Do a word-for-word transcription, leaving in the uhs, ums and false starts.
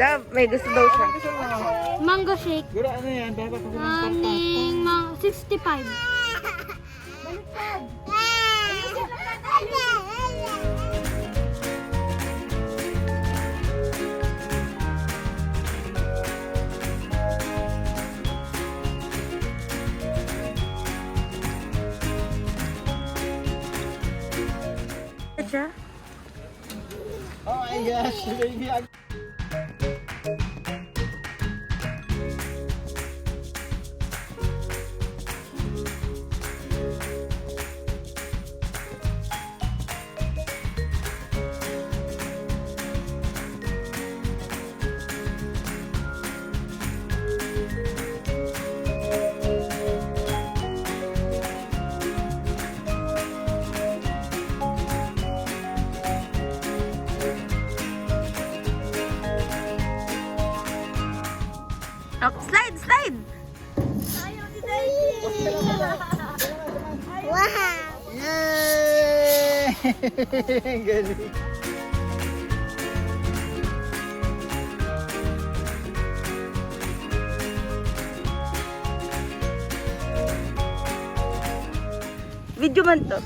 Dab, may gusto daw siya. Mango shake. Guro, ano yan? Dapat ako ng Aning mga sixty-five. Siya? Oh my gosh, baby. Ang Up, slide, slide! Wow! Yay! Ang galing. Video man to.